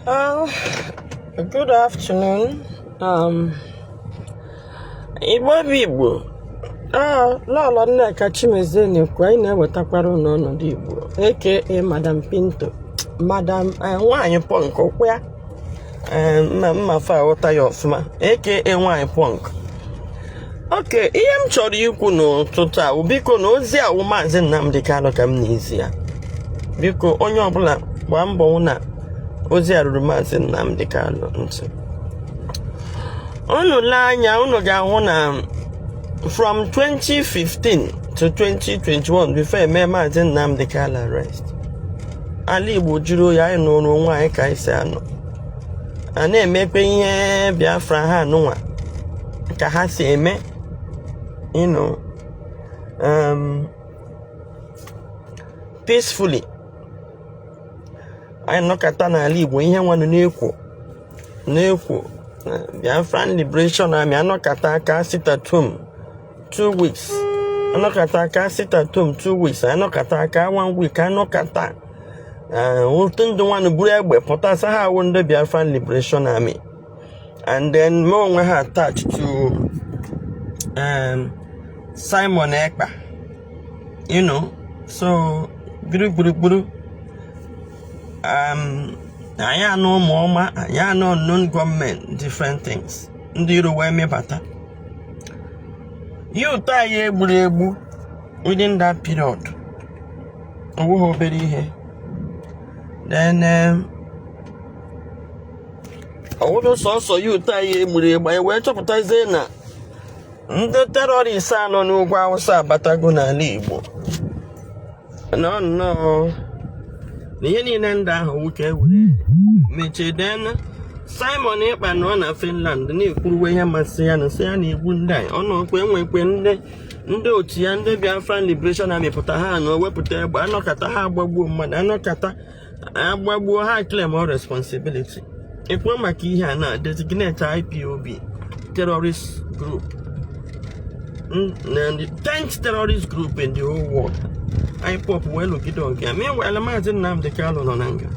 Good afternoon. Igbo bụ Igbo. Lọlọ Nneka Chimezie na-ekwu. Anyị na-ewetakwara unu ọnọdụ Igbo, aka Madam Pinto, Madam nwaanyị punk ụkwụ ya. Mma mma fa aghọta ya ọfụma, aka nwaanyị punk. Ok, ihe m chọrọ ikwu n'ụtụtụ a bụ, biko, na ozi awụ Maazị Nnamdi Kanu ka m na-ezi ya. Biko, onye ọbụla gbaa mbọ hụ na ozi a ruru Maazị Nnamdi Kanu ntị. Unu lee anya, unu ga-ahụ na from 2015 to 2021, before eme Maazị Nnamdi Kanu arrest, ala Igbo jụrụ oyi. Anyị nụrụ onwe anyị ka anyị si anọ a na-emekpe ihe Biafra ha anụnwa ka ha si eme peacefully. Anyị nọkọta n'ala Igbo, ihe nwanụ na-ekwo na-ekwo Biafran Liberation Army. Anọkata aka sit at home 2 weeks, anọkata aka sit at home 2 weeks, anọkata aka one week, anọkata otu ndị nwanụ buru egbe pụta sị ha awụ ndị Biafran Liberation Army and then mee onwe ha attached to Simon Ekpa. So gburugburu anyị anụ ụmụ ọma, anyị anụ unknown gọọmenti, different things. Ndị iro wee mebata youth anyị egburu egbu within that period, ọ bụghị obere ihe. Then ọ bụrụ sọsọ youth anyị egburu egbu, anyị wee chọpụtazie na ndị terrorist anọ n'ugwu Awụsa abatago n'ala Igbo nọ nnọọ na ihe niile ndị ahụ nwoke were mechie. Then Simon Ekpa nọ na Finland na-ekwuruwe ihe masị ya na sị ya na-egbu ndị a. Ọ nọkwa enwekwe ndị otu ya, ndị Biafran Liberation Army, pụta ha na wepụta egbe, anọkata ha agbagbuo mmadụ, anọkata agbagbuo ha, claim all responsibility. Ekwe maka ihe a na designate IPOB terrorist group na the 10th terrorist group in the whole world. IPOB wee lụgide ọgụ ya. Meanwhile, Maazị Nnamdi Kanu nọ na nga.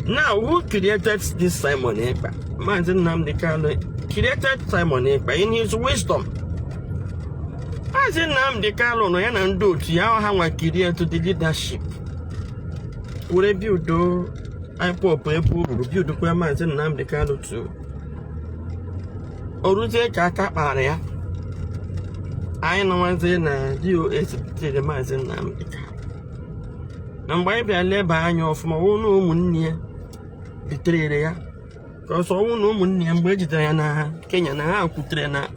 Now, who created this Simon Ekpa? Maazị Nnamdi Kanu created Simon Ekpa in his wisdom. Maazị Nnamdi Kanu nọ ya na ndị otu ya, ha nwa create the leadership were build IPOB ebe o ruru, buildkwa Maazị Nnamdi Kanu too. O ruzie ka aka kpara ya, anyị nọwazie na DOS butere Maazị Nnamdi Kanu. Na mgbe anyị bịara leba anya ọfụma, ọwụ na ụmụnne ya bitere ya, ka ọsọ ọwụ na ụmụnne ya, mgbe e jidere ya na Kenya, na ha kwutere na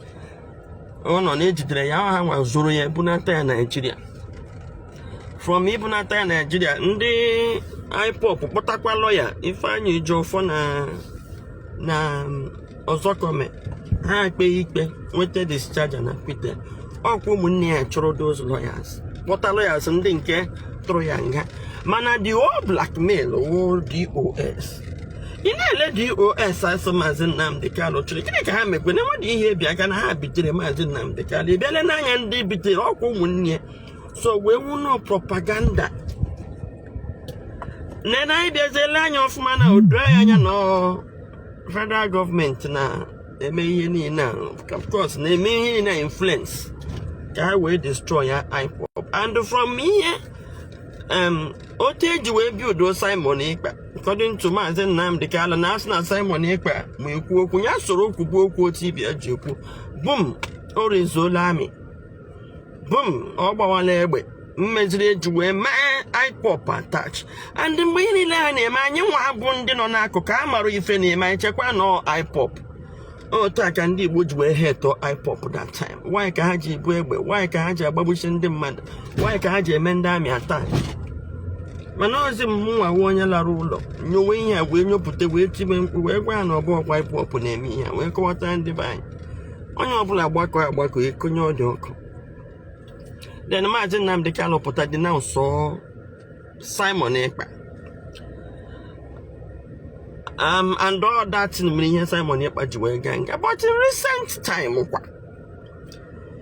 ọ nọ na ejidere ya, ha nwa zoro ya, bunata ya Naijiria. From ibunata ya Naijiria, ndị IPOB kpọtakwa lọya Ifeanyị Ejiofor na Ozekhome, ha kpee ikpe, nweta discharge na acquittal. Ọkwa ụmụnne ya chụrụ those lawyers, kpọta lawyers ndị nke tụrụ ya nga. Mana the whole blackmail wụ DOS. Ị na-ele DOS asị Maazị Nnamdi Kanu chịrị, gịnị ka ha mekwe na enwedị ihe ebi aka na ha bitere Maazị Nnamdi Kanu? Ị bịala n'anya ndị bitere, ọkwa ụmụnne ya. So wee wunọ propaganda nene. Anyị bịaziele anya ọfụma na odo anyị anya na ọ federal gọọmenti na-eme ihe niile a, of course na-eme ihe niile na influence ka ha wee destroy ya IPOB. And from ihe otu eji wee build Simon Ekpa, according to Maazị Nnamdi Kanu, na asị na Simon Ekpa ma ekwu okwu ya, soro okwu bụ okwu otu ibe ya ji ekwu, bum, o rezuola amị, bum, ọ gbawala egbe mmeziri eji wee mee IPOB attach. And mgbe ihe niile ha na-eme, anyị nwa bụ ndị nọ n'akụkụ a mara ife na-eme, anyị chekwa nọ IPOB. Otu a ka ndị Igbo ji wee hetọ IPOB that time. Why ka ha ji ebu egbe? Why ka ha ji agbagbuchi ndị mmadụ? Why ka ha ji eme ndị amị attack? Mana ozi m nwa onye lara ụlọ nyowe ihe a, wee nyopụta, wee tibe mkpu, wee gwa ya na ọbụ ọkwa IPOB na-eme ihe a, wee kọwata ndị be anyị, onye ọbụla gbakọ agbakọ ekonye ọdị ọkụ. Then Maazị Nnamdi Kanu pụta denounce Simon Ekpa and all that thing mere ihe Simon Ekpa ji wee gaa nga. But in recent time kwa,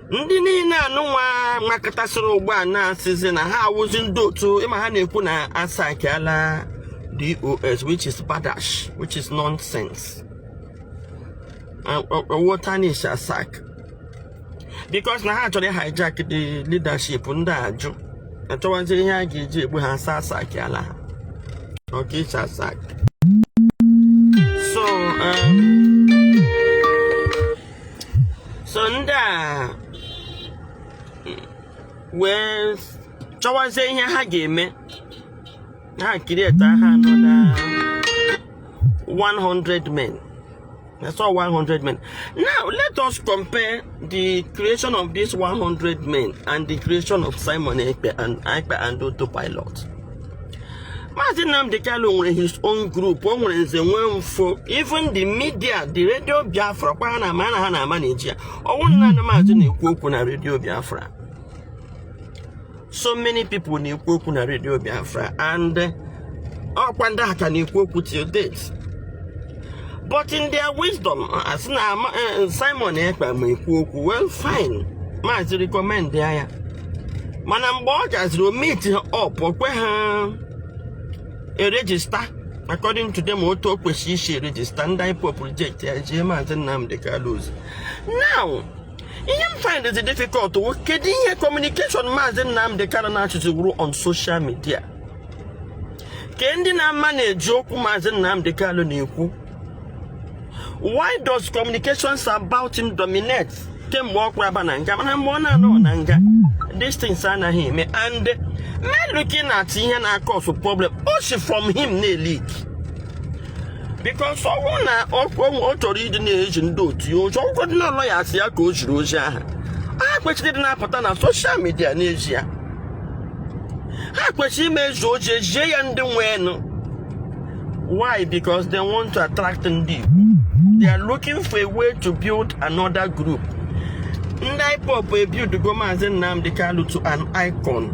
ndị niile anụnwa makọtasịrị ugbu a na-asịzi na ha awụzi ndị otu ịma ha na-ekwu na asakiala. DOS, which is badash, which is nonsense. Water sack because na ha chọrọ hijack the leadership. Ndị ajụ achọwazi ihe a ga-eji egbu ha asa sack ala ha ọka sack. So ndị a wee chọwazie ihe ha ga-eme. Ha create ha another 100 men. That's all, 100 men. Now let us compare the creation of these 100 men and the creation of Simon Ekpa and Ekpa and Autopilot. Maazị Nnamdi Kanu nwere his own group. O nwere nze, nwee mfo. Even the media, the Radio Biafra kwa, ha na-ama na ha na-ama na-eji ya. Ọwụ naanị Maazị na-ekwu okwu na Radio Biafra. So many people na-ekwu okwu na Radio Biafra, and ọkwa ndị ha ka na-ekwu okwu till date. But in their wisdom, asị na Simon Ekpa ma ekwu okwu. Well, fine, Maazị recommend ya, mana mgbe ọ gaziri o meet ha up, o kwe ha eregister according to them otu o kwesịrị isi eregister. Ndị IPOB reject ya, jee Maazị Nnamdi Kanu ozi. Now, ihe m find is difficult wụ, kedu ihe communication Maazị Nnamdi Kanu na-achụzi wuru on social media? Ke ndị na-ama na-eji okwu Maazị Nnamdi Kanu na-ekwu? Why does communications about him dominate kemgbe ọ kwara na nga? Mana mgbe ọ na-anọ na nga, these things anaghị eme. And men looking at ihe na-cause problem, o si from him na-eleak, because ọ bụrụ na ọ chọrọ ịdị na-eji ndị otu ya ozi, ọgwụgwọ dị n'ụlọ ya, asị ya ka o jiri ozi ahụ, ha kwesịrị ịdị na-apụta na social media na-eji ya. Ha kwesịrị ime ezu ozi, ejie ya ndị nwe. Why? Because they want to attract ndị Igbo. They are looking for a way to build another group. Ndị IPOB ebuildugo Maazị Nnamdi Kanu to an icon.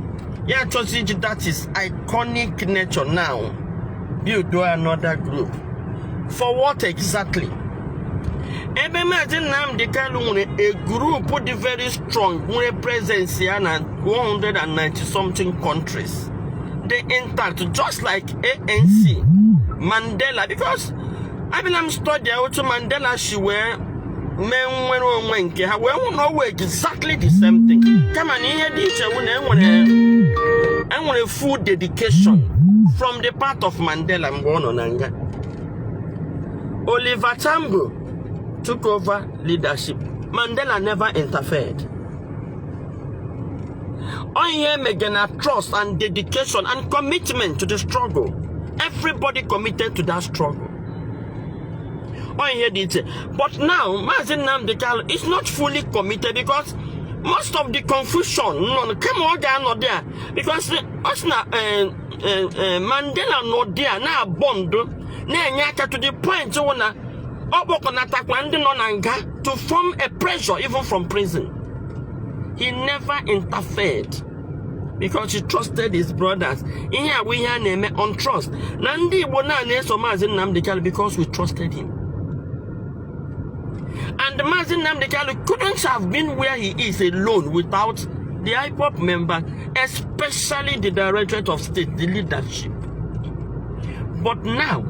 Ya chọzi iji that is iconic nature now build another group. For what exactly? Ebe Maazị Nnamdi Kanu nwere a group dị very strong, nwere presence ya na 190 something countries, dị intact, just like ANC, Mandela, because abịala m study otu Mandela si wee mee nnwere onwe nke ha, wee hụ na ọ wee exactly the same thing, kama na ihe dị iche wụ na enwere full dedication from the part of Mandela mgbe ọ nọ na nga. Oliver Tambo took over leadership. Mandela never interfered. Ọ ihe emege na trust and dedication and commitment to the struggle. Everybody committed to that struggle. Ọ ihe dị iche. But now, Maazị Nnamdi Kanu is not fully committed, because most of the confusion nọ kama ọ ga-anọ there, because ọ sị na Mandela nọ there na-abọ ndụ, na-enye aka to the point wụ na ọ kpọkọnatakwa ndị nọ na nga to form a pressure even from prison. He never interfered because he trusted his brothers. Ihe a bụ ihe a na-eme on trust na ndị Igbo na na-eso Maazị Nnamdi Kanu because we trusted him. And Maazị Nnamdi Kanu couldn't have been where he is alone without the IPOB member, especially the Directorate of State, the leadership. But now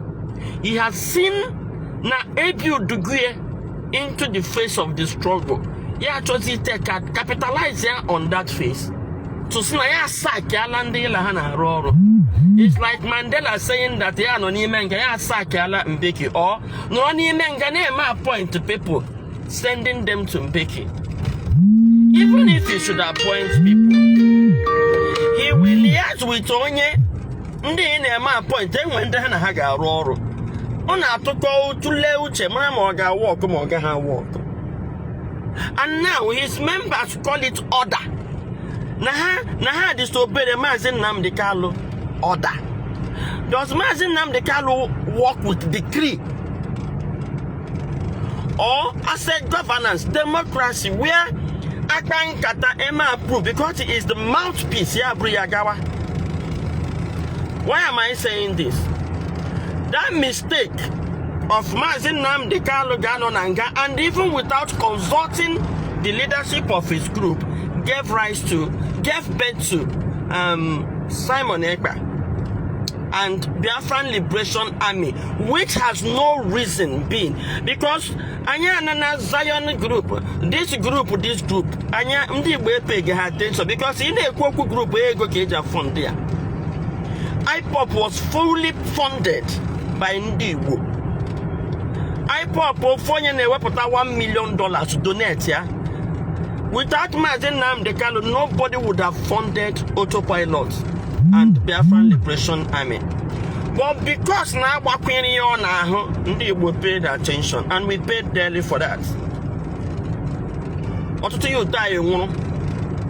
he has seen na ebuildugie into the face of the struggle. Ya achọzi ite ka capitalize ya on that face to si na ya sackiala ndị ịla ha na-arụ ọrụ. It's like Mandela saying that ya nọ n'ime nga, ya sackiala Mbeki, or nọrọ n'ime nga na-eme appoint people, sending them to Mbeki. Even if he should appoint people, he will liaise with onye ndị ị na-eme appoint. Enwe ndị ha na ha ga-arụ ọrụ. Ọ na-atụkọ, tụlee uche, mara ma ọ ga-awụ ọkụ ma ọ gaghị awụ ọkụ. And now his members call it order na ha disobey Maazị Nnamdi Kanu order. Does Maazị Nnamdi Kanu work with decree or asset governance, democracy, where akpa nkata, eme approve, because he is the mouthpiece? Ya bụrụ ya gawa. Why am I saying this? That mistake of Maazị Nnamdi Kanu ga-anọ na nga and even without consulting the leadership of his group gave rise to, gave birth to Simon Ekpa. and Biafran Liberation Army, which has no reason being, because anyị anana Zion group, this group, this group, anyị ndị Igbo epeghị ha attention because ị na-ekwu okwu group, ego ka eji afund ya. IPOB was fully funded by ndị Igbo. IPOB, ofu onye na-ewepụta $1 million donate ya. Without Mazi Nnamdi Kanu, nobody would have funded Autopilot and Biafran Liberation Army. But because na agbakwere ya ọ na-ahụ, ndị Igbo paid attention and we paid dearly for that. Ọtụtụ ya ụtọ anyị nwụrụ,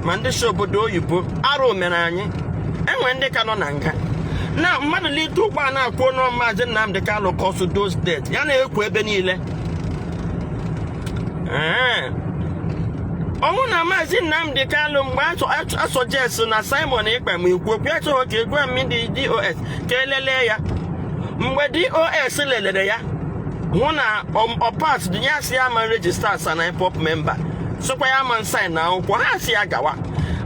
ma ndị si obodo oyibo arụ mere anyị enwere ndị ka nọ na nga na mmadụ lite ụgbọala akwuo na Maazị Nnamdi Kanu cause those death, ya na-ekwu ebe niile. Ee, ọnwụ na Maazị Nnamdi Kanu, mgbe asuggest na Simon Ekpa ma ikwu okwu, achọghị ka egwu m ndị DOS ka elelee ya. Mgbe DOS lelere ya hụ na ọpas dị ya, si ya ma register as an IPOB member, sịkwa ya ma sign na akwụkwọ ha, si ya gawa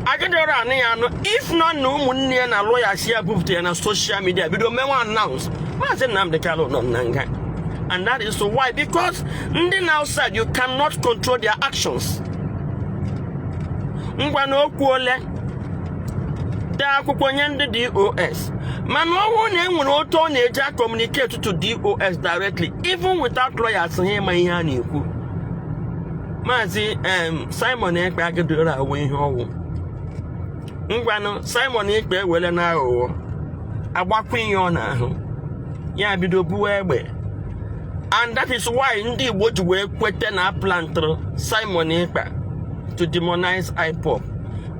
agịdịrọ anụ ya anụ. If not na ụmụnne ya na lawyer si ya bupụta ya na social media, bido mewe announce, Maazị Nnamdi Kanu nọ na nga. And that is why, because ndị na outside, you cannot control their actions. Ngwa, na okwu ole dee akwụkwọ nye ndị DOS, mana ọ bụrụ na e nwere otu ọ na-eji communicate to DOS directly, even without lawyers ha ịma ihe a na-ekwu, Maazị Simon Ekpa agidoro awụ ihe ọwụ. Ngwanụ, Simon Ekpa ewele na aghụghọ agbakwa ihe ọ na-ahụ, ya bido buwa egbe. And that is why ndị Igbo ji wee kwete na plantụrụ Simon Ekpa to demonize IPOB,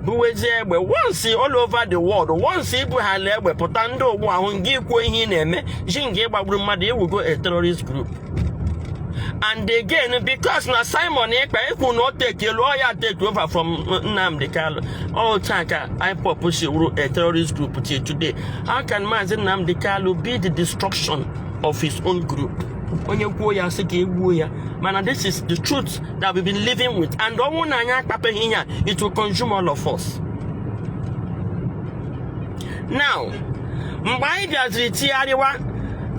buwezie egbe once all over the world. Once ibu ha ala egbe pụta, ndị ogbu ahụ nga ikwuo ihe ị na-eme ji nga ịgbagburu mmadụ, iwugo a terrorist group. And again, because na Simon Ekpa ekwu na o take elu ọ ya take over from Nnamdi Kanu, otu a ka IPOB si wuru a terrorist group till today. How can Maazị Nnamdi Kanu be the destruction of his own group? Onye kwuo ya sị ka egbuo ya, mana this is the truth that we've been living with, and ọnwụ na anyị akpapeghị ihe a, it will consume all of us. Now, mgbe anyị bịaziri tigharịwa,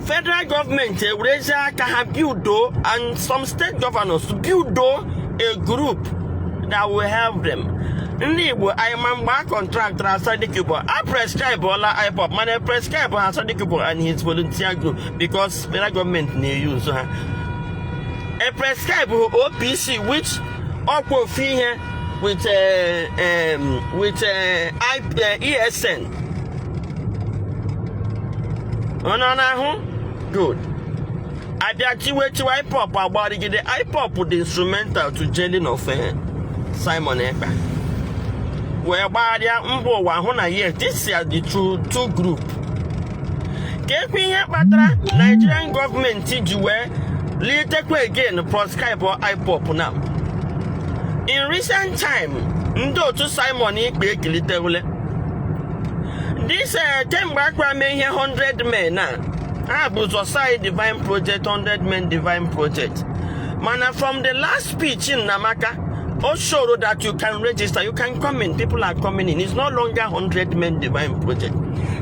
federal gọọmenti ewerezie aka ha buildo and some state governors buildo a group that will help them. Ndị Igbo anyị ma mgbe a contractara Asari Dokubo, a proscribe ọla IPOB, mana e proscribe ha Asari Dokubo and his volunteer group because federal gọọmenti na-eyuzu ha. E proscribe OPC, which ọkwa ofu ihe with ESN ọ nọ n'ahụ. Good. Abịa tiwe tiwe IPOB, agbarigide IPOB dị instrumental to jailing of Simon Ekpa, wee gbagharịa mba ụwa hụ na yes, this is the true two group. Ka ekwe ihe kpatara Nigerian gọọmenti ji wee litekwa again proscribe IPOB. Now, in recent time, ndị otu Simon Ekpa ekilitewule this kemgbe akpa mee ihe 100 men a ha bụ Zosai Divine Project, 100 Men Divine Project. Mana from the last speech in Namaka, o showed that you can register, you can come in, people are coming in. It's no longer 100 Men Divine Project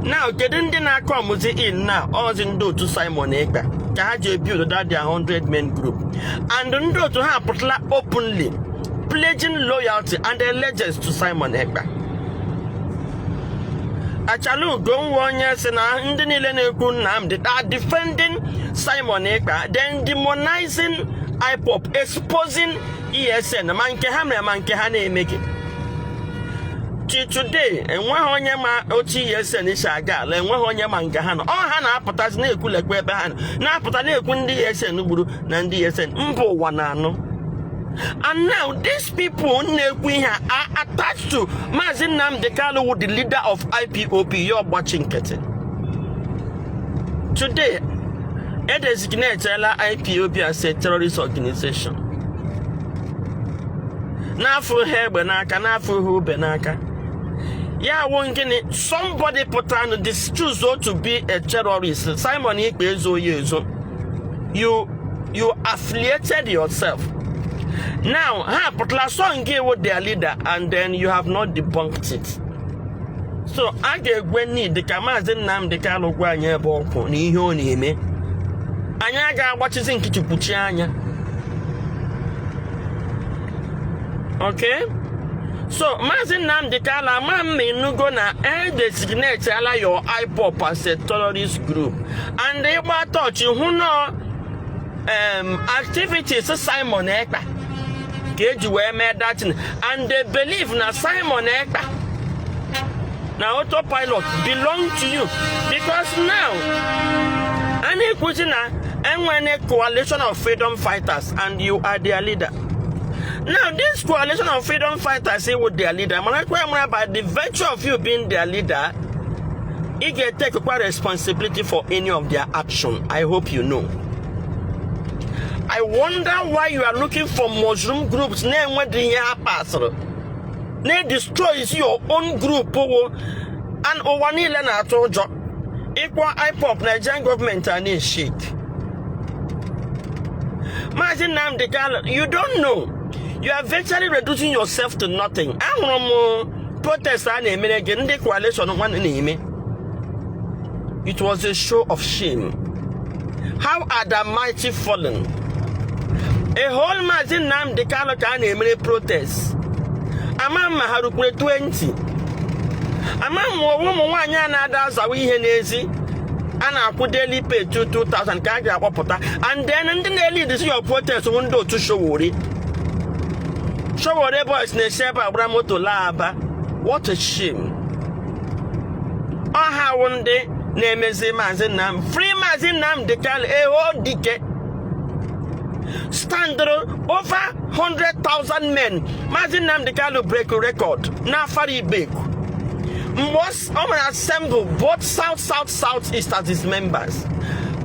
now. Kedu ndị na-akọmụzi in now? Ọzi ndị otu Simon Ekpa ka ha ji build that their 100 men group, and ndị otu ha apụtala openly pledging loyalty and allegiance to Simon Ekpa. Achala Ugo nwa onye si na ndị niile na-ekwu Nnamdi are defending Simon Ekpa, then demonizing IPOB, exposing ESN, ma nke ha mere ma nke ha na-emeghị. Till today, enweghị onye ma otu ESN si aga ala, enweghị onye ma nke ha nọ. Ọ ha na-apụtazi na-ekwulekwa ebe ha nọ, na-apụta na-ekwu ndị ESN gburu na ndị ESN mba ụwa na-anụ. And now these people na-ekwu ihe a are attached to Maazị Nnamdi Kanu wụ the leader of IPOB, ya ọgbachi nkịtị. Today, e designatela IPOB as a terrorist organization. N'afọ ha egbe n'aka, n'afọ ha ube n'aka, ya wụ gịnị? Somebody pụtara na this choose to be a terrorist. Simon Ekpa ezo ya ezo. You affiliated yourself. Now ha pụtara sọ nke wụ their leader, and then you have not debunked it. So a ga-egwe need ka Maazị Nnamdi Kanu gwa anyị ebe ọ kwụ na ihe ọ na-eme. Anyị agaghị agbachizi nkịtị kwuchie anya. Okay, so Maazị Nnamdi Kanu, ama m ma ịnụgo na e designate ala your IPOB as a terrorist group, and ịgba tọọchị hụ nọ activities Simon Ekpa ka eji wee mee that thing, and they believe na Simon Ekpa na autopilot belong to you, because now a na-ekwuzi na enwere coalition of freedom fighters and you are their leader. Now, this coalition of freedom fighters with their leader, marakwa mara, by the virtue of you being their leader, ị ga-etekwa responsibility for any of their action. I hope you know. I wonder why you are looking for mushroom groups na-enwedị ihe ha pasịrị na-destroy your own group wo, and ụwa niile na-atụ ụjọ ịkpọ IPOB. Nigerian gọọmenti a na-eshake. Maazị Nnamdi Kanu, you don't know you are virtually reducing yourself to nothing. Ahụrụ m protest a na-emere gị, ndị coalition nwanne na-eme. It was a show of shame. How are the mighty fallen! A whole Maazị Nnamdi Kanu ka a na-emere protest. Ama m ma ha rukwere 20. Ama m ma ụmụ nwaanyị a na-ada azawa ihe n'ezi a na-akwụ daily pay 2000 ka a ga-akpọpụta, and then ndị na-elead your protest bụ ndị otu Sowore. Sowore boys na-esi ebe a gbara moto laa Aba. What a shame! Ọha wụ ndị na-emezi Maazị Nnamdi, free Maazị Nnamdi Kanu. Eho dike stand over 100,000 men. Maazị Nnamdi Kanu break record n'Afara Ibeku mgbe ọ mere assemble both south, south, south east as his members,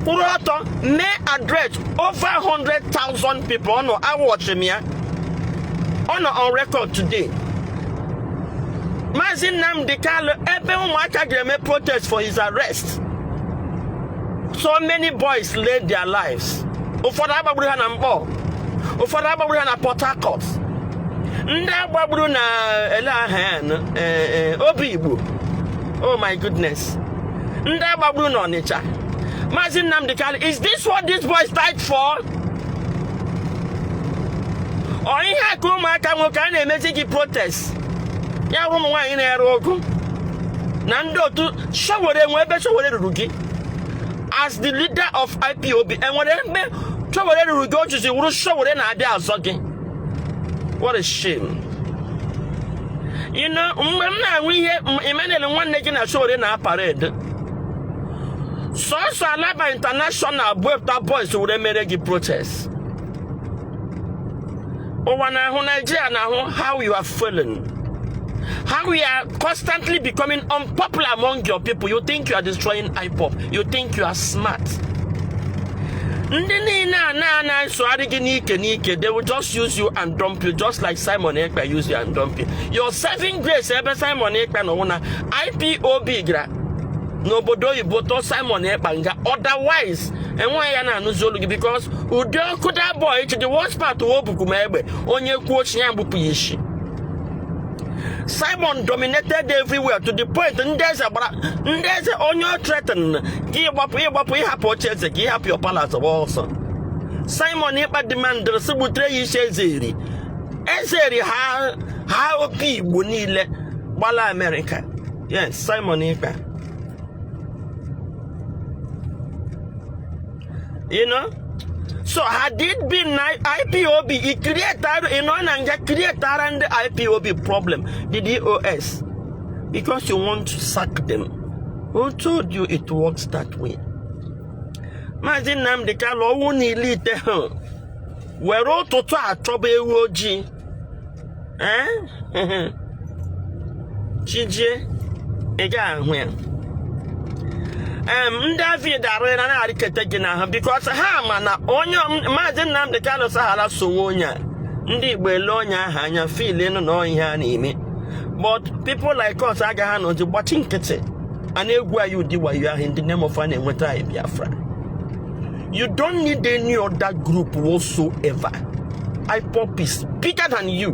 kwụrụ ọtọ mee address over 100,000 people. Ọ nọ awọchị m ya, ọ nọ on record today. Maazị Nnamdi Kanu, ebe ụmụaka ga-eme protest for his arrest, so many boys laid their lives. Ụfọdụ agbagburu ha na Mkpọ, ụfọdụ agbagburu ha na Port Harcourt, ndị agbagburu na ele aha ya nụ, Obi Igbo. Oh my goodness! Ndị agbagburu na Ọnịcha. Maazị Nnamdi Kanu, is this what these boys died for? Ọ ihe a ka ụmụaka nwoke a na-emezi gị protest ya bụ ụmụ nwaanyị na-ere ọgụ na ndị otu Sowore enwe ebe Sowore ruru gị as the leader of IPOB? Enwere ebe Sowore ruru gị o jizi wuru Sowore na-abịa azọ gị? What a shame. Mgbe m na-enwe ihe Emmanuel nwanne gị na Sowore na parade, sọsọ Alaba International bụ epụta boys were mere gị protest. Ụwa na-ahụ, Nigeria na-ahụ how you are feeling, how you are constantly becoming unpopular among your people. You think you are destroying IPOB. You think you are smart. Ndị niile a na-esogharị gị n'ike n'ike, they will just use you and dump you, just like Simon Ekpa use you and dump you. Your saving grace ebe Simon Ekpa nọ na IPOB gara n'obodo oyibo tụọ Simon Ekpa nga. Otherwise, enweghị ya na-anụzi olu gị, because ụdị ọkụ that boy chi, the worst part, o bukwu m egbe onye kwuo chi ya gbupụ ya isi. Simon dominated everywhere to the point ndị eze gbara ndị eze onye ọ threaten gị ịgbapụ, ịgbapụ, ịhapụ oche eze gị, ịhapụ your palace, gba ọsọ. Simon Ekpa demandịrị sị gbutere ya isi eze eri eze eri ha ha obi Igbo niile gbala America. Yes, Simon Ekpa, so had it been na IPOB i create, ị nọ na nga create ara ndị IPOB problem, the DOS, because you want to sack them. Who told you it works that way? Maazị Nnamdi Kanu, ọnwụ niile ite ha were ụtụtụ achọba ewu ojii. Eh? Chijie ị ga-ahụ ya. Ndị David arịra na-arịkete gị n'ahụ, because ha ma na onye Maazị Nnamdi Kanu saghara sonwe onye a. Ndị Igbo ele onye ahụ anya feel enu na ihe a na-eme, but people like us agaghị anọzi gbachi nkịtị a na-egwu anyị ụdị wayo ahụ in the name of a na-enweta anyị Biafra. You don't need any other group whatsoever. IPOB is bigger than you,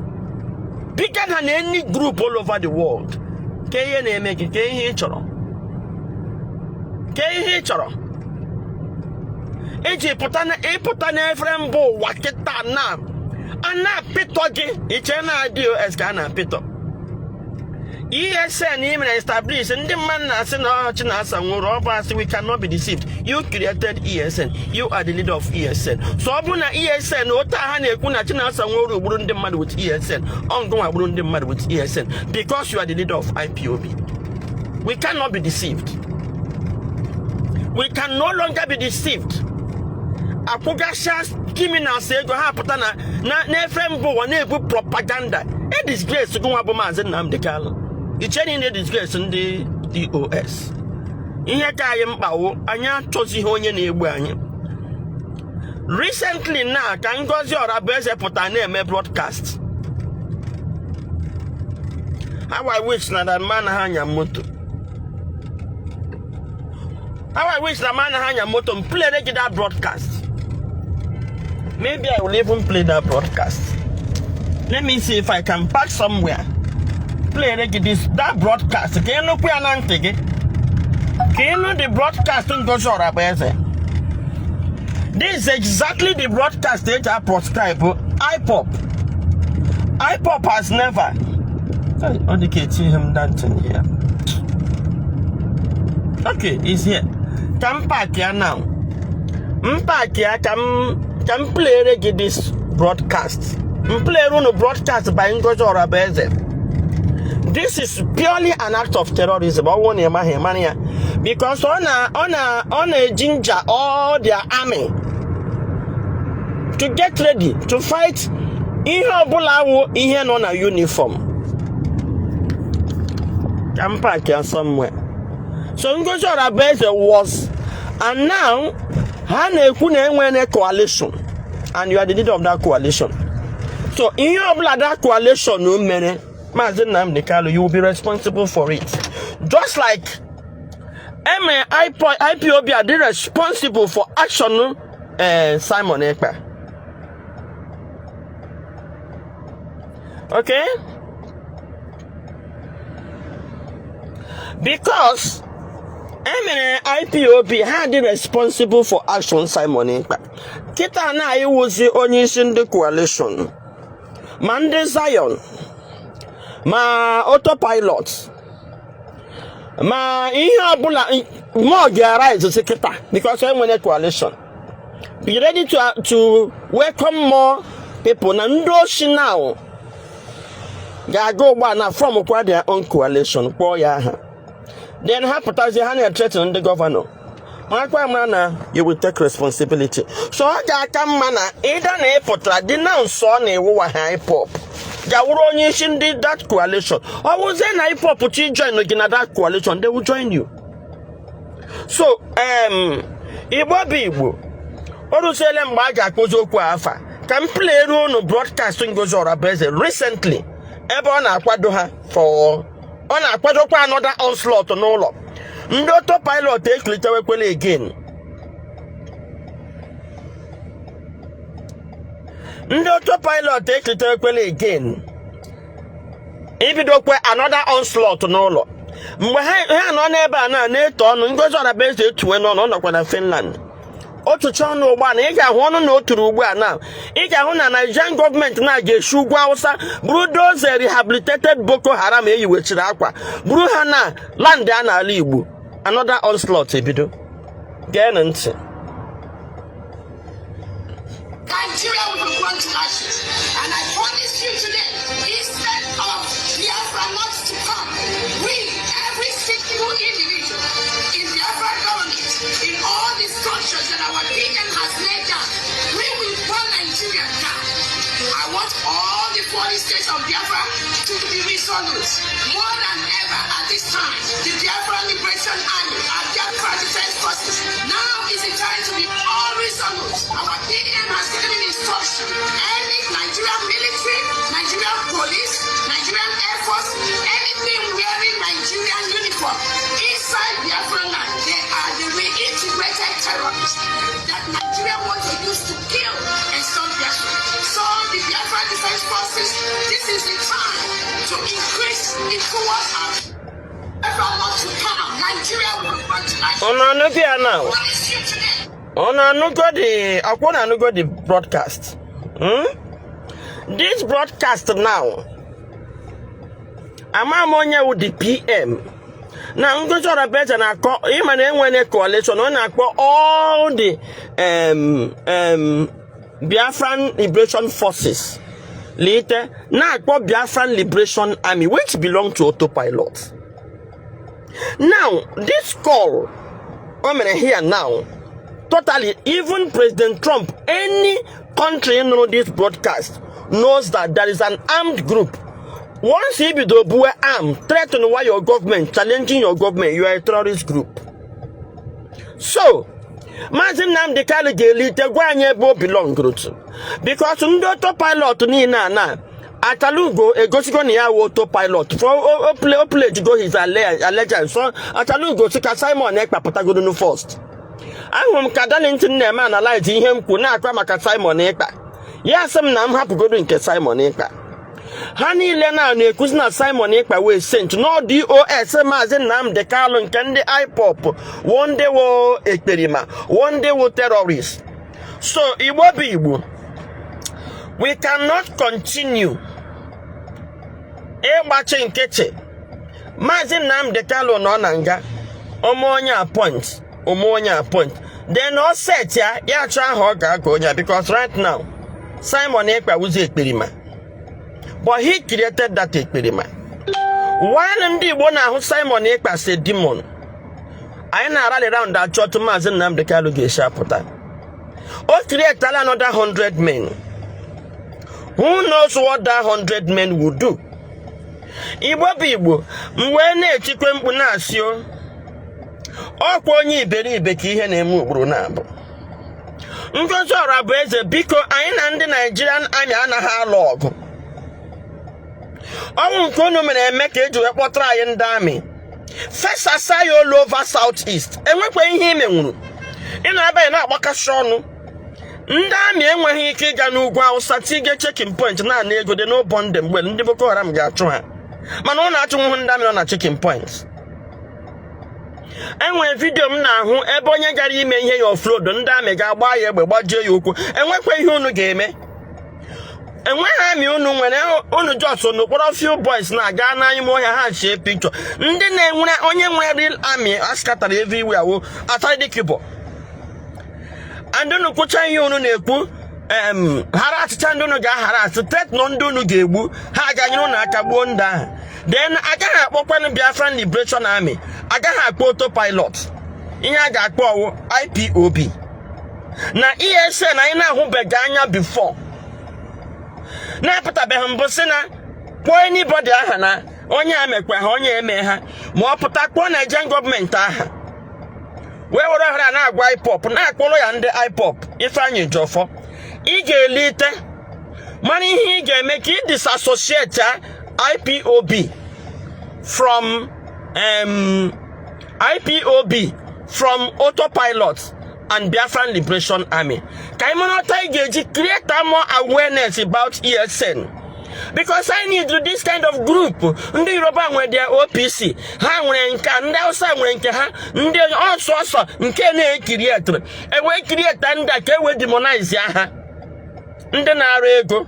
bigger than any group all over the world. Ke ihe na-eme gị? Ke ihe ị chọrọ? Ke ihe ị chọrọ iji pụta na ịpụta n'efere mba ụwa kịta na a na-apịtọ gị? Iche na DOS ka a na-apịtọ? ESN ị mere establish, ndị mmadụ na-asị na ọ Chinasa nwụrụ, ọ bụ asị. We cannot be deceived. You created ESN, you are the leader of ESN. So ọ bụrụ na ESN otu a ha na-ekwu na Chinasa nwụrụ gburu ndị mmadụ with ESN, ọ ngụnwa gburu ndị mmadụ with ESN, because you are the leader of IPOB. We cannot be deceived. We can no longer be deceived. Akwụgasịa criminals ego, ha pụta na n'efe mba ụwa na-ebu propaganda e disgrace gị nwa bụ Maazị Nnamdi Kanu. Iche na ị na-edisgrace ndị DOS. Ihe ka anyị mkpa wụ anyị achọzighị onye na-egbu anyị. Recently na ka Ngozi Orabueze pụta na-eme broadcast. How I wish na that man ha anya moto. How I wish na man ha anya moto m play gị that broadcast. Maybe I will even play that broadcast. Let me see if I can park somewhere, play gị this that broadcast ka ị nụkwu ya na ntị gị, ka ị nụ the broadcast Ngozi Orabueze. This is exactly the broadcast eji a proscribe IPOB. IPOB has never. Hey, ọ dị ka etinye m that thing here. Okay, it's here. Ka m park ya now, m park ya, ka m playere gị this broadcast. M playere unu broadcast by Ngozi Orabueze. This is purely an act of terrorism. Ọ bụrụ na ị maghị, ịmara ya, because ọ na-ejinja all their army to get ready to fight ihe ọbụla wụ ihe nọ na uniform. Ka m park ya somewhere. So Ngozi Orabueze was, and now ha na-ekwu na enwere coalition, and you are the leader of that coalition. So ihe ọbụla that coalition mere Maazị Nnamdi Kanu, you will be responsible for it, just like emere IPOB are the responsible for action Simon Ekpa. Okay, because emere IPOB ha dị responsible for action Simon Ekpa. Kịta na iwuzi onye isi ndị coalition, ma ndị Zion, ma autopilot, ma ihe ọbụla more ga-arise si kịta, because enwere coalition, be ready to welcome more people. Na ndị oshi now ga-aga ụgbọ na form kwa their own coalition, kpọọ ya aha, then ha pụtazie, ha na-ethreaten ndị governor. Marakwa mara na you will take responsibility. So ọ ga-aka mma na ịda na ị pụtara dị na nso na iwụwa ha IPOB ga-wụrụ onye isi ndị that coalition. Ọ wụzie na IPOB chi join gị na that coalition, they will join you. So Igbo bụ Igbo, o ruziele mgbe a ga-akpọzi okwu a afa. Ka m playere unu broadcast Ngozi Orabueze recently, ebe ọ na-akwado ha for, ọ na-akwadokwa another onslaught n'ụlọ. Ndị autopilot ekulitewekwela again. Ndị autopilot ekulitewekwela again, ibidokwe another onslaught n'ụlọ. Mgbe ha nọ n'ebe a na na-eto ọnụ, Ngozi Orabueze etuwe n'ọnụ. Ọ nọkwa na Finland otucha ọnụ ugbu a na ị ga-ahụ ọnụ na o turu ugbu a na ị ga-ahụ na Nigerian gọọmenti na-aga esi ugwu Awụsa bụrụ those rehabilitated Boko Haram eyiwechiri akwa, buru ha na land a n'ala Igbo. Another onslaught ebido. Geenụ ntị. Nigeria will be burned to ashes. And I promise you today, instead of Biafra not to come, we, every single individual in Biafra government, in all the structures that our PM has laid down, we will burn Nigeria down. I want all the 40 states of Biafra to be resolute. More than ever at this time, the Biafra Liberation Army, our Biafra Defense Forces, now is the time to be all resolute. Our PM has given instruction. Any Nigerian military, Nigerian police, Nigerian Air Force, anything wearing Nigerian uniform inside Biafra land, they are the reintegrated terrorists that Nigeria wants to use to kill and stop Biafra. So the Biafra Defense Forces, this is the time to increase it towards our to come, Nigeria will be burned to ashes. Unu anụgo ya now? Promise you today. Unu anụgo the akwụ na anụgo the broadcast? This broadcast now, ama m onye wụ the PM na Ngozi Orabueze na-akọ. Ịma na enwere coalition ọ na-akpọ all the Biafran Liberation Forces lite na-akpọ Biafran Liberation Army, which belong to autopilot. Now this call o mere here now, totally, even President Trump, any country nụrụ this broadcast knows that there is an armed group. Once you bido buwe arm, threaten why your government, challenging your government, you are a terrorist group. So Maazị Nnamdi Kanu ga-elite gwa anyị ebe o belong to, because ndị autopilot niile a na Achalugo egosigo na ya wụ autopilot for o pledge go his allegiance. So Achalugo si ka Simon Ekpa pụtagodonu first. Ahụrụ m ka Darlington na-eme analyze ihe m kwu na-akpa maka Simon Ekpa. Ya sị m na m hapụgodo nke Simon Ekpa. Ha niile na na-ekwuzi na Simon Ekpa wee saint no dos Maazị Nnamdi Kanu nke ndị IPOB wụ ndị wụ ekperima, wụ ndị wụ terrorist. So Igbo bụ Igbo, we cannot continue ịgbachi nkịtị. Maazị Nnamdi Kanu nọ na nga, ome onye appoint, ome onye appoint, then ọ set ya, ya achọ aha ọ ga-agụ onye a, because right now Simon Ekpa wụzi ekperima, but he created that ekperima. While ndị Igbo na-ahụ Simon Ekpa as a demon, anyị na-arally round achọ otu Maazị Nnamdi Kanu ga-esi apụta. O creatala another 100 men. Who knows what that 100 men will do? Igbo bụ Igbo, m wee na-etikwe mkpu na-asị o ọkwa onye iberibe ka ihe na-eme ugboro na-abụ. Ngozi Orabueze, biko, anyị na ndị Nigerian Army anaghị alụ ọgụ. Ọnwụ nke unu mere eme ka eji wee kpọtara anyị ndị amị fesasa ya all over South East. Enwekwa ihe ime nwuru ị nọ ebe anyị na-agbakasị ọnụ. Ndị amị enweghị ike ịga n'ugwu Awụsa tige checking point na-ana ego dị n'ụbọ ndị mgbe ndị Boko Haram ga-achụ ha, mana ọ na-achụnwụ ndị amị nọ na checking point. Enwere video m na-ahụ ebe onye gara ime ihe ya offload, ndị amị ga-agba ya egbe, gbajie ya ụkwụ. Enwekwa ihe unu ga-eme? Enweghị amị unu nwere. Unu just unu kpọrọ few boys na-aga n'ime ọhịa ha chie picture. Ndị na-enwere onye nwere real army askatara everywhere wo Asari Dokubo. And unu kwụcha ihe unu na-ekwu, hara achịcha ndị unu ga-ahara asị tetnọ ndị unu ga-egbu ha aganyere unu aka gbuo ndị ahụ. Then agaghị akpọkwanụ Biafran Liberation Army, agaghị akpọ autopilot. Ihe a ga-akpọ ọwụ IPOB na ESN. Anyị na-ahụbeghị anya before na-apụtabeghị mbụ sị na kpọọ anybody aha na onye a mekwa ha, onye eme ha, ma ọ pụta kpọọ Nigerian gọọmenti aha wee were ohere a na-agwa IPOB, na-akpọrọ ya ndị IPOB. Ifeanyị Ejiofor, ị ga-elite mara ihe ị ga-eme ka ị disassociate IPOB from IPOB from autopilot and Biafran Liberation Army, ka anyị mara ọta ị ga-eji create more awareness about ESN, because I need this kind of group. Ndị Yoruba nwere their OPC, ha nwere nke a, ndị Hausa nwere nke ha, ndị ọsọ ọsọ nke na-ekiri etere ewee create ndị a ka e wee demonize ha, ndị na-arụ ego.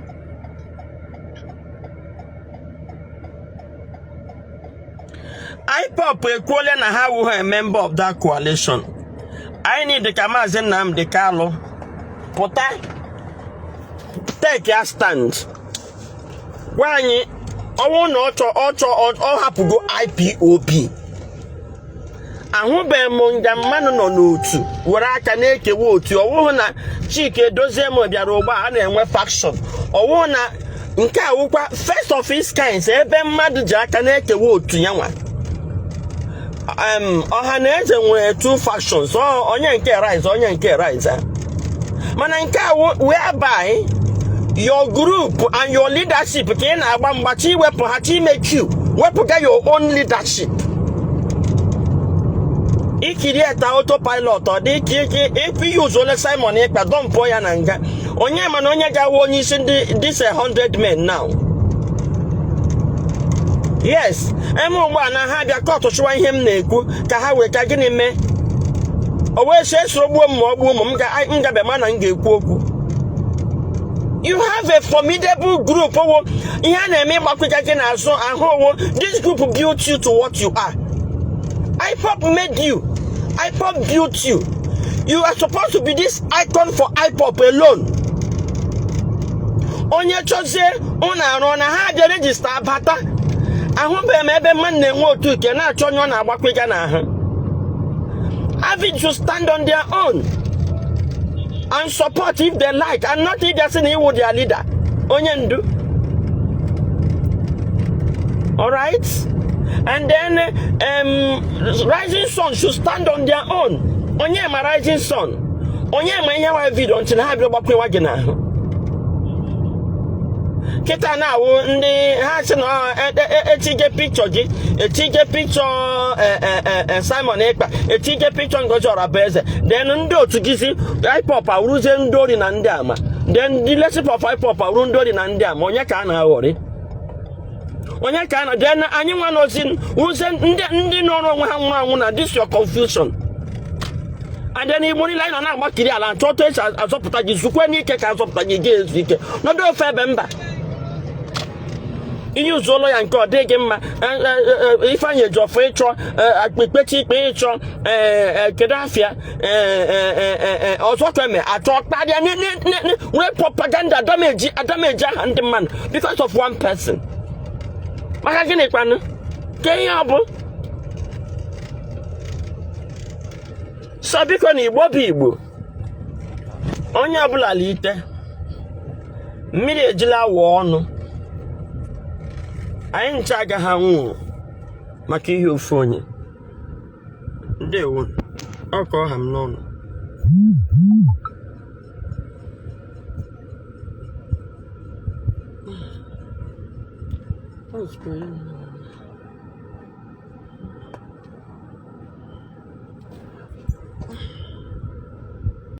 IPOB ekwuola na ha awụghị a member of that coalition. Anyị need ka Maazị Nnamdi Kanu pụta take ya stand, gwa anyị ọnwụ na ọ chọ ọ chọ ọ hapụgo IPOB. Ahụbeghị m nga mmadụ nọ n'otu were aka na-ekewa otu. Ọwụhụ na Chike Edozie m bịara ụgbọ a na-enwe faction. Ọwụhụ na nke a wụkwa first of its kind ebe mmadụ ji aka na-ekewa otu ya nwa. Ọha na eze nwere two factions, onye nke rise, onye nke rise, mana nke a whereby your group and your leadership ka ị na-agba mgba chi iwepụ ha, chi ime q wepụga your own leadership. Ikiri eta autopilot, ọ dị ike ike ịkwu ihe ụzọ Simon Ekpa dumpụọ ya na nga. Onye mana onye ga-awụ onye isi ndị this 100 men now? Yes, eme ugbu a na ha bịa kọtụ chụwa ihe m na-ekwu ka ha wee ka gịnị mee o wee sị esoro gbuo m ma ọ gbuo m, m gabe ma na m ga-ekwu okwu. You have a formidable group owo ihe a na-eme ịgbakwụga gị n'azụ ahụ owo. This group built you to what you are. IPOB made you. IPOB built you. You are supposed to be this icon for IPOB alone. Onye chọzie ụnụ arụ na ha abịa register bata. Ahụbeghị m ebe mmadụ na-enwe otu nke na-achọ onye ọ na-agbakwịga n'ahụ. Have to stand on their own and support if they like, and not if they sị na iwu their leader, onye ndu. All right, and then Rising Sun should stand on their own. Onye ma Rising Sun, onye ma ihe nwa video ntị na ha bịa gbakwewa gị n'ahụ kịta na-awụ ndị ha sị na etige picture gị, etige picture Simon Ekpa, etige picture Ngozi Orabueze, then ndị otu gị si IPOB awụrụzie ndị ori na ndị ama. Then the leadership of IPOB awụrụ ndị ori na ndị ama. Onye ka a na-aghọrị? Onye ka a na then anyị nwa n'ozi wụrụzie ndị nọrọ onwe ha nwụrụ anwụ na this your confusion. And then Igbo niile anyị nọ na-agbakiri ala nchọ otu esi azọpụta gị, zukwe n'ike ka azọpụta gị, ga ezu ike nọdụ ofe ebe mba ihe ụzọ ya nke ọ dịghị mma. Ifeanyị Ejiofor ịchọ ikpechi ikpe ịchọ kedu afịa ọzọ ka eme achọ kparịa nwee propaganda damage adamage aha ndị mmadụ because of one person. Maka gịnị kwanụ ke ihe ọ bụ sọ? Biko, na Igbo bụ Igbo, onye ọbụla lite mmiri ejila wụọ ọnụ anyị nche agaghị anwụ maka ihe ofu onye. Ndewo, ọ ka ọha m n'ọnụ. What's going on?